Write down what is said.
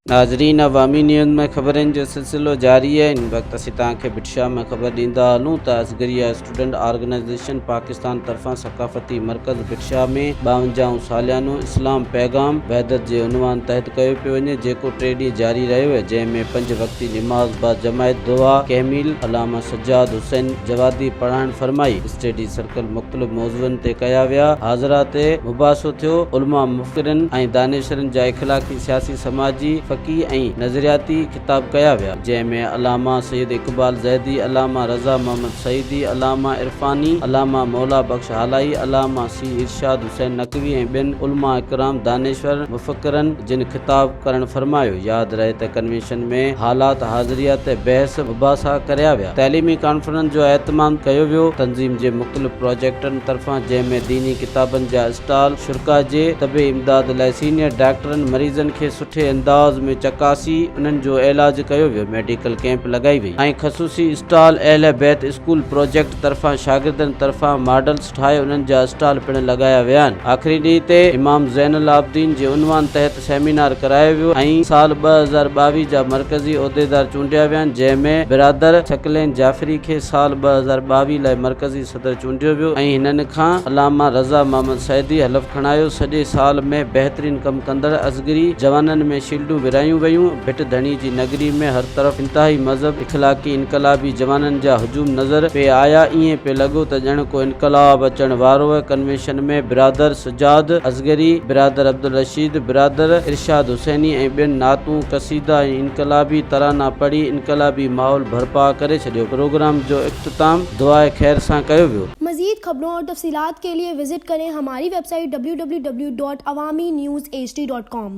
ناظرين عوامي نيوز ۾ خبرن جو سلسلو جاري آهي ان وقت اسين توهان کي ڀٽ شاهه ۾ خبر ڏيندا هلون ته اصغريه اسٽوڊنٽ آرگنائيزيشن پاڪستان طرفان ثقافتي مرڪز ڀٽ شاهه ۾ ٻاونجاهون ساليانو اسلام پيغام وحدت جي عنوان تحت ڪيو پيو وڃي جيڪو ٽي ڏينهن جاري رهيو آهي جنهن ۾ پنج وقتي نماز با جماعت دعا ڪهميل علامه سجاد حسين جوادي پڙهائڻ فرمائي اسٽڊي سرڪل مختلف موضوعن تي ڪيا ويا حاضرا تي مباحثو ٿيو علماء مفڪرن ۽ دانشورن جا اخلاقي سياسي، سماجي، فقهي ۽ نظرياتي خطاب ڪيا ويا، جنهن ۾ علامه سيد اقبال زيدي، علامه رضا محمد سعيدي، علامه عرفاني، علامه مولا بخش هالائي، علامه سي ارشاد حسين نقوي ۽ ٻين علماء ڪرام، دانشور، مفڪرن جن خطاب ڪرڻ فرمايو. ياد رهي ته ڪنوينشن ۾ حالات حاضريه تي بحث مباحثا ڪريا ويا. تعليمي ڪانفرنس جو اهتمام ڪيو ويو. تنظيم جي مختلف پراجيڪٽن طرفان جنهن ۾ ديني ڪتابن جا اسٽال، شرڪاء جي طبي امداد لاء سينيئر ڊاڪٽرن مريضن کي سٺي انداز ۾ چڪاسي انهن جو علاج ڪيو ويو، ميڊيڪل ڪئمپ لڳائي وئي ۽ خصوصي اسٽال اهل بيت اسڪول پراجيڪٽ طرفان شاگردن طرفان ماڊلز ٺاهي انهن جا اسٽال پڻ لڳايا ويا آهن. آخري ڏينهن تي امام زين العابدين جي عنوان تحت سيمينار ڪرايو ويو ۽ سال 2022 جا مرڪزي عهديدار چونڊيا ويا آهن جنهن ۾ برادر ثقلين جعفري کي سال 2022 لاء مرڪزي صدر چونڊيو ويو ۽ هنن کان علامه رضا محمد سعيدي حلف کڻايو. سڄي سال ۾ بهترين ڪم ڪندڙ اصغري جوانن ۾ شيلڊون ورهايون ويون. ڀٽ ڌڻي جي نگري ۾ هر طرف انتهائي مذهب، اخلاقي، انقلابي جوانن جا هجوم نظر پئي آيا. ائين پئي لڳو ته ڄڻ ڪو انقلاب اچڻ وارو آهي. ڪنوينشن ۾ برادر سجاد اصغري، برادر عبدالرشيد، برادر ارشاد حسيني ۽ ٻين نعتون، قصيدا ۽ انقلابي ترانا پڙهي انقلابي ماحول برپا ڪري ڇڏيو. پروگرام جو اختتام دعاء خير سان ڪيو ويو. مزيد خبرون اور تفصيلات کے لئے وزٽ ڪرين ھماري web site www.awamiNewsHD.com.